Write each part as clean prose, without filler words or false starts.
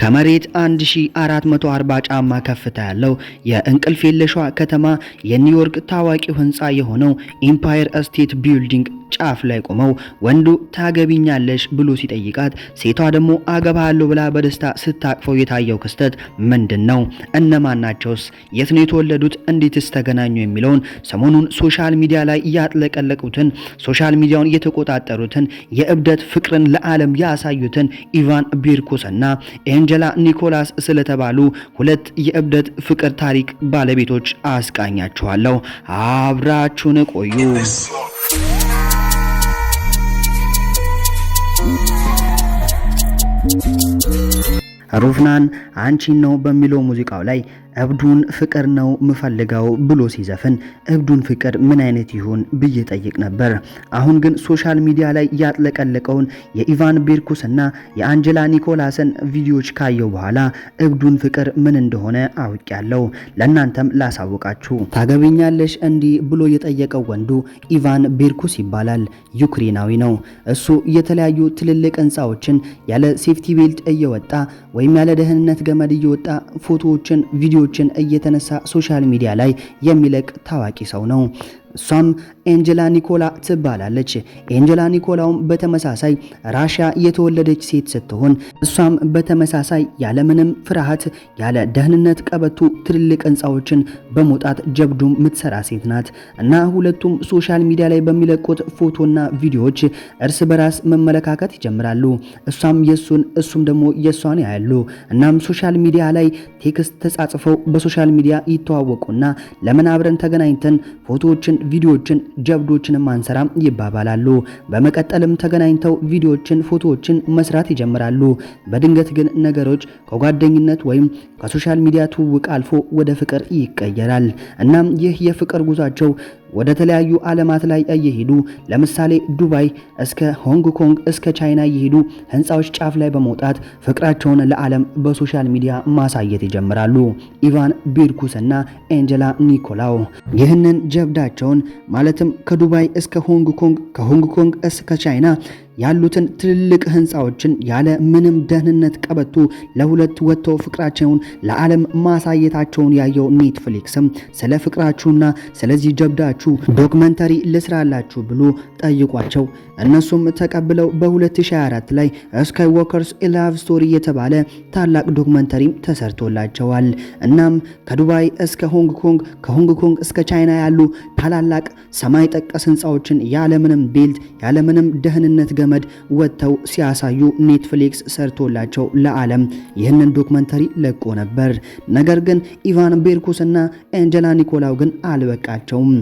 ከመሬት 1440 ጫማ ከፍታ ያለው የእንቅልፍ የለሿ ከተማ የኒውዮርክ ታዋቂው ህንፃ የሆነው Empire State Building ጫፍ ላይ ቆመው ወንዱ ታገቢኛለሽ ብሎ ሲጠይቃት ሴቷ ደግሞ አገባሃለሁ ብላ በደስታ ስታቅፈው የታየው ክስተት ምንድን ነው? እነማን ናቸውስ? የት ነው የተወለዱት? እንዴትስ ተገናኙ? የሚለውን ሰሞኑን social media ላይ ያጥለቀለቁትን፣ social media ውን የተቆጣጠሩትን፣ የእብደት ፍቅርን ለዓለም ያሳዩትን ኢቫን ቤርኩስ እና ኤንጀላ ኒኮላስ ስለተባሉ ሁለት የእብደት ፍቅር ታሪክ ባለቤቶች አስቃኛችኋለሁ። አብራችሁን ቆዩ። ሮፍናን አንቺን ነው በሚለው ሙዚቃው ላይ እብዱን ፍቅር ነው ምፈልገው ብሎ ሲዘፍን እብዱን ፍቅር ምን አይነት ይሁን ብዬ ጠይቅ ነበር። አሁን ግን social media ላይ ያጥለቀለቀውን የኢቫን ቤርኩስ እና የአንጀላ ኒኮላስን ቪዲዮዎች ካየው በኋላ እብዱን ፍቅር ምን እንደሆነ አውቄያለሁ። ለእናንተም ላሳውቃችሁ። ታገቢኛለሽ እንዲህ ብሎ የጠየቀው ወንዱ ኢቫን ቤርኩስ ይባላል። ዩክሬናዊ ነው። እሱ የተለያዩ ትልልቅ ህንፃዎችን ያለ safety belt እየወጣ ወይም ያለ ደህንነት ገመድ እየወጣ ፎቶዎችን፣ ቪዲዮዎችን እየተነሳ social media ላይ የሚለቅ ታዋቂ ሰው ነው። እሷም ኤንጀላ ኒኮላ ትባላለች። ኤንጀላ ኒኮላውም በተመሳሳይ ራሽያ የተወለደች ሴት ስትሆን እሷም በተመሳሳይ ያለምንም ፍርሃት ያለ ደህንነት ቀበቶ ትልልቅ ህንፃዎችን በመውጣት ጀብዱም ምትሰራ ሴት ናት እና ሁለቱም social media ላይ በሚለቁት ፎቶና ቪዲዮዎች እርስ በራስ መመለካከት ይጀምራሉ። እሷም የሱን እሱም ደግሞ የሷን ያያሉ። እናም social media ላይ text ተጻጽፈው በ social media ይተዋወቁና ለምን አብረን ተገናኝተን ፎቶዎችን፣ ቪዲዮዎችን፣ ጀብዶችንም አንሰራም ይባባላሉ። በመቀጠልም ተገናኝተው ቪዲዮዎችን፣ ፎቶዎችን መስራት ይጀምራሉ። በድንገት ግን ነገሮች ከጓደኝነት ወይም ከ social media ትውውቅ አልፎ ወደ ፍቅር ይቀየራል። እናም ይህ የፍቅር ጉዟቸው ወደ ተለያዩ ዓለማት ላይ እየሄዱ፣ ለምሳሌ ዱባይ እስከ ሆንግ ኮንግ እስከ ቻይና እየሄዱ ህንፃዎች ጫፍ ላይ በመውጣት ፍቅራቸውን ለዓለም በ social media ማሳየት ይጀምራሉ። ኢቫን ቤርኩስ እና ኤንጀላ ኒኮላው ይህንን ጀብዳቸውን ማለትም ከዱባይ እስከ ሆንግ ኮንግ፣ ከሆንግ ኮንግ እስከ ቻይና ያሉትን ትልልቅ ህንፃዎችን ያለ ምንም ደህንነት ቀበቶ ለሁለት ወጥተው ፍቅራቸውን ለዓለም ማሳየታቸውን ያየው ኔትፍሊክስም ስለ ፍቅራችሁና ስለዚህ ጀብዳችሁ documentary ልስራላችሁ ብሎ ጠይቋቸው እነሱም ተቀብለው በ2024 ላይ Skywalkers Love Story የተባለ ታላቅ documentary ም ተሰርቶላቸዋል። እናም ከዱባይ እስከ ሆንግ ኮንግ፣ ከሆንግ ኮንግ እስከ ቻይና ያሉ ታላላቅ ሰማይ ጠቀስ ህንፃዎችን ያለምንም belt፣ ያለምንም ደህንነት ገመድ ወጥተው ሲያሳዩ ኔትፍሊክስ ሰርቶላቸው ለዓለም ይህንን documentary ለቆ ነበር። ነገር ግን ኢቫን ቤርኩስ እና ኤንጀላ ኒኮላው ግን አልበቃቸውም።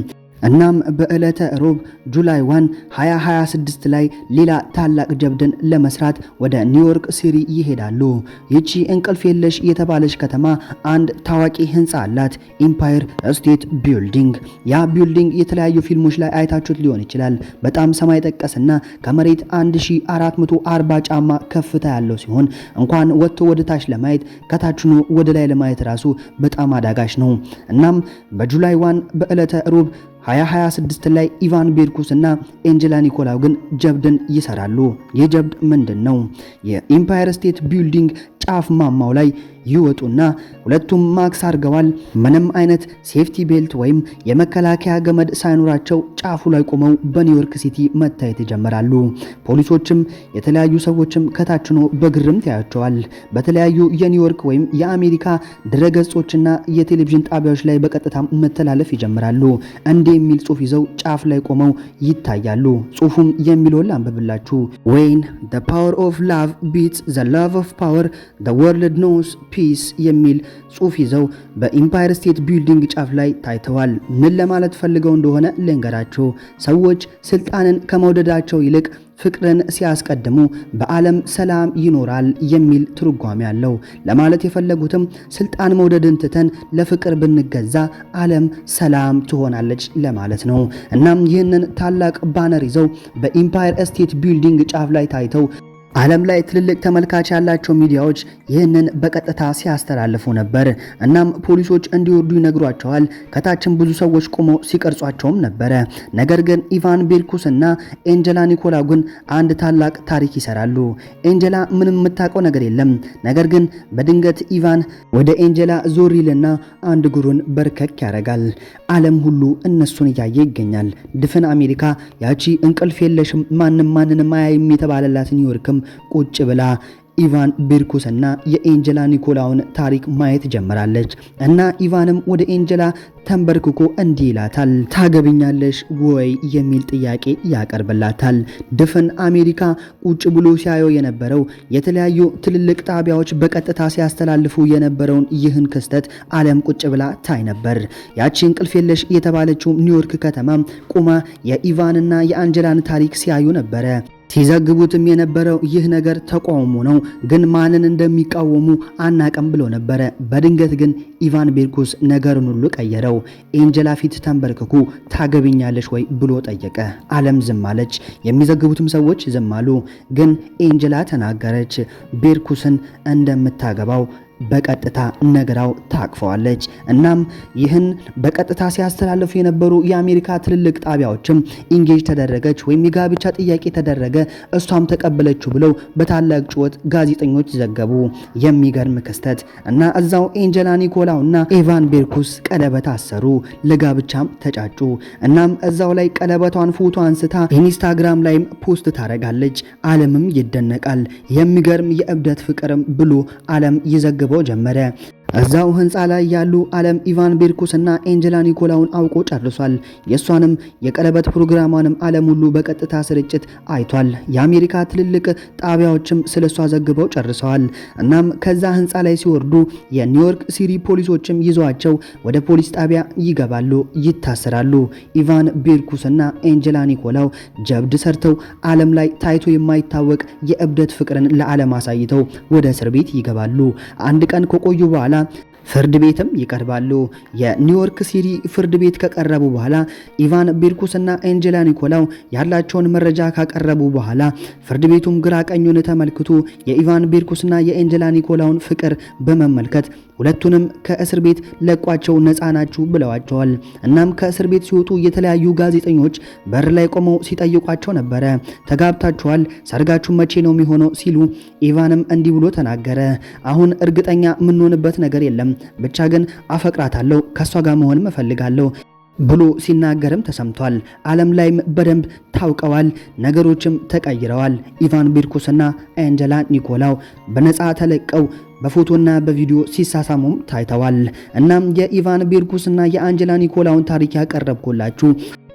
እናም በዕለተ ሮብ July 1 2026 ላይ ሌላ ታላቅ ጀብድን ለመስራት ወደ ኒውዮርክ ሲቲ ይሄዳሉ። ይቺ እንቅልፍ የለሽ የተባለች ከተማ አንድ ታዋቂ ህንፃ አላት፣ Empire State Building። ያ building የተለያዩ ፊልሞች ላይ አይታችሁት ሊሆን ይችላል። በጣም ሰማይ ጠቀስና ከመሬት 1440 ጫማ ከፍታ ያለው ሲሆን እንኳን ወጥቶ ወደ ታች ለማየት ከታች ሆኖ ወደ ላይ ለማየት ራሱ በጣም አዳጋች ነው። እናም በ July 1 በዕለተ ሮብ 2026 ላይ ኢቫን ቤርኩስ እና ኤንጀላ ኒኮላው ግን ጀብድን ይሰራሉ። ይህ ጀብድ ምንድን ነው? የ Empire State Building ጫፍ ማማው ላይ ይወጡና ሁለቱም ማክስ አድርገዋል። ምንም አይነት safety belt ወይም የመከላከያ ገመድ ሳይኖራቸው ጫፉ ላይ ቆመው በኒውዮርክ ሲቲ መታየት ይጀምራሉ። ፖሊሶችም የተለያዩ ሰዎችም ከታች ሆነው በግርምት ያያቸዋል። በተለያዩ የኒውዮርክ ወይም የአሜሪካ ድረገጾችና የቴሌቪዥን ጣቢያዎች ላይ በቀጥታ መተላለፍ ይጀምራሉ። እንዲህ የሚል ጽሁፍ ይዘው ጫፍ ላይ ቆመው ይታያሉ። ጽሁፉም የሚለውን ላንብብላችሁ። "When the power of love beats the love of power, the world knows peace" የሚል ጽሁፍ ይዘው በ Empire State Building ጫፍ ላይ ታይተዋል። ምን ለማለት ፈልገው እንደሆነ ልንገራችሁ። ሰዎች ስልጣንን ከመውደዳቸው ይልቅ ፍቅርን ሲያስቀድሙ በዓለም ሰላም ይኖራል የሚል ትርጓሜ አለው። ለማለት የፈለጉትም ስልጣን መውደድን ትተን ለፍቅር ብንገዛ ዓለም ሰላም ትሆናለች ለማለት ነው። እናም ይህንን ታላቅ banner ይዘው በ Empire State Building ጫፍ ላይ ታይተው ዓለም ላይ ትልልቅ ተመልካች ያላቸው ሚዲያዎች ይህንን በቀጥታ ሲያስተላልፉ ነበር። እናም ፖሊሶች እንዲወርዱ ይነግሯቸዋል። ከታችም ብዙ ሰዎች ቆመው ሲቀርጿቸውም ነበረ። ነገር ግን ኢቫን ቤርኩስ እና ኤንጀላ ኒኮላ ግን አንድ ታላቅ ታሪክ ይሰራሉ። ኤንጀላ ምንም የምታውቀው ነገር የለም። ነገር ግን በድንገት ኢቫን ወደ ኤንጀላ ዞር ይልና አንድ እግሩን በርከክ ያደርጋል። ዓለም ሁሉ እነሱን እያየ ይገኛል። ድፍን አሜሪካ ያቺ እንቅልፍ የለሽም ማንም ማንንም አያይም የተባለላት ኒውዮርክም ቁጭ ብላ ኢቫን ቤርኩስና የኤንጀላ ኒኮላውን ታሪክ ማየት ጀምራለች። እና ኢቫንም ወደ ኤንጀላ ተንበርክኮ እንዲህ ይላታል፣ ታገቢኛለሽ ወይ የሚል ጥያቄ ያቀርብላታል። ድፍን አሜሪካ ቁጭ ብሎ ሲያየው የነበረው የተለያዩ ትልልቅ ጣቢያዎች በቀጥታ ሲያስተላልፉ የነበረውን ይህን ክስተት ዓለም ቁጭ ብላ ታይ ነበር። ያቺ እንቅልፍ የለሽ የተባለችው ኒውዮርክ ከተማ ቁማ የኢቫንና የአንጀላን ታሪክ ሲያዩ ነበረ። ሲዘግቡትም የነበረው ይህ ነገር ተቃውሞ ነው፣ ግን ማንን እንደሚቃወሙ አናቀም ብሎ ነበረ። በድንገት ግን ኢቫን ቤርኩስ ነገሩን ሁሉ ቀየረው። ኤንጀላ ፊት ተንበርክኮ ታገቢኛለሽ ወይ ብሎ ጠየቀ። ዓለም ዝም አለች። የሚዘግቡትም ሰዎች ዝም አሉ። ግን ኤንጀላ ተናገረች። ቤርኩስን እንደምታገባው በቀጥታ ነግራው ታቅፈዋለች። እናም ይህን በቀጥታ ሲያስተላልፉ የነበሩ የአሜሪካ ትልልቅ ጣቢያዎችም engage ተደረገች ወይም የጋብቻ ጥያቄ ተደረገ፣ እሷም ተቀበለችው ብለው በታላቅ ጩኸት ጋዜጠኞች ዘገቡ። የሚገርም ክስተት እና እዛው ኤንጀላ ኒኮላው እና ኤቫን ቤርኩስ ቀለበት አሰሩ፣ ለጋብቻም ተጫጩ። እናም እዛው ላይ ቀለበቷን ፎቶ አንስታ ኢንስታግራም ላይም post ታደርጋለች። ዓለምም ይደነቃል። የሚገርም የእብደት ፍቅርም ብሎ ዓለም ይዘግበው ጀመረ። እዛው ህንፃ ላይ ያሉ ዓለም ኢቫን ቤርኩስ እና ኤንጀላ ኒኮላውን አውቆ ጨርሷል። የእሷንም የቀለበት ፕሮግራሟንም ዓለም ሁሉ በቀጥታ ስርጭት አይቷል። የአሜሪካ ትልልቅ ጣቢያዎችም ስለሷ ዘግበው ጨርሰዋል። እናም ከዛ ህንፃ ላይ ሲወርዱ የኒውዮርክ ሲቲ ፖሊሶችም ይዘዋቸው ወደ ፖሊስ ጣቢያ ይገባሉ፣ ይታሰራሉ። ኢቫን ቤርኩስ እና ኤንጀላ ኒኮላው ጀብድ ሰርተው ዓለም ላይ ታይቶ የማይታወቅ የእብደት ፍቅርን ለዓለም አሳይተው ወደ እስር ቤት ይገባሉ። አንድ ቀን ከቆዩ በኋላ ፍርድ ቤትም ይቀርባሉ። የኒውዮርክ ሲቲ ፍርድ ቤት ከቀረቡ በኋላ ኢቫን ቤርኩስ እና ኤንጀላ ኒኮላው ያላቸውን መረጃ ካቀረቡ በኋላ ፍርድ ቤቱም ግራ ቀኙን ተመልክቶ የኢቫን ቤርኩስና የኤንጀላ ኒኮላውን ፍቅር በመመልከት ሁለቱንም ከእስር ቤት ለቋቸው ነፃ ናችሁ ብለዋቸዋል። እናም ከእስር ቤት ሲወጡ የተለያዩ ጋዜጠኞች በር ላይ ቆመው ሲጠይቋቸው ነበረ። ተጋብታችኋል፣ ሰርጋችሁ መቼ ነው የሚሆነው ሲሉ ኢቫንም እንዲህ ብሎ ተናገረ። አሁን እርግጠኛ የምንሆንበት ነገር የለም፣ ብቻ ግን አፈቅራታለሁ፣ ከእሷ ጋር መሆንም እፈልጋለሁ ብሎ ሲናገርም ተሰምቷል። ዓለም ላይም በደንብ ታውቀዋል። ነገሮችም ተቀይረዋል። ኢቫን ቤርኩስና አንጀላ ኒኮላው በነፃ ተለቀው በፎቶና በቪዲዮ ሲሳሳሙም ታይተዋል። እናም የኢቫን ቤርኩስና የአንጀላ ኒኮላውን ታሪክ ያቀረብኩላችሁ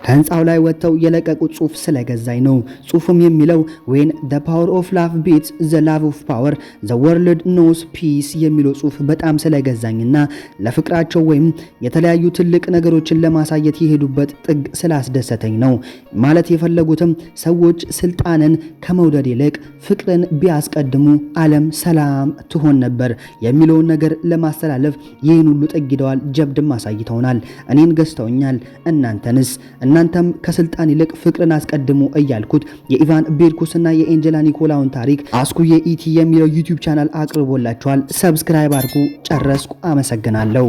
ከህንፃው ላይ ወጥተው የለቀቁት ጽሁፍ ስለገዛኝ ነው። ጽሁፉም የሚለው "When the power of love beats the love of power, the world knows peace" የሚለው ጽሁፍ በጣም ስለገዛኝና ለፍቅራቸው ወይም የተለያዩ ትልቅ ነገሮችን ለማሳየት የሄዱበት ጥግ ስላስደሰተኝ ነው። ማለት የፈለጉትም ሰዎች ስልጣንን ከመውደድ ይልቅ ፍቅርን ቢያስቀድሙ ዓለም ሰላም ትሆን ነበር የሚለውን ነገር ለማስተላለፍ ይህን ሁሉ ጥግ ሂደዋል። ጀብድም አሳይተውናል። እኔን ገዝተውኛል። እናንተንስ? እናንተም ከስልጣን ይልቅ ፍቅርን አስቀድሙ እያልኩት የኢቫን ቤርኩስና የኤንጀላ ኒኮላውን ታሪክ አስኩዬ ኢቲ የሚለው YouTube channel አቅርቦላችኋል። Subscribe አድርጉ። ጨረስኩ። አመሰግናለሁ።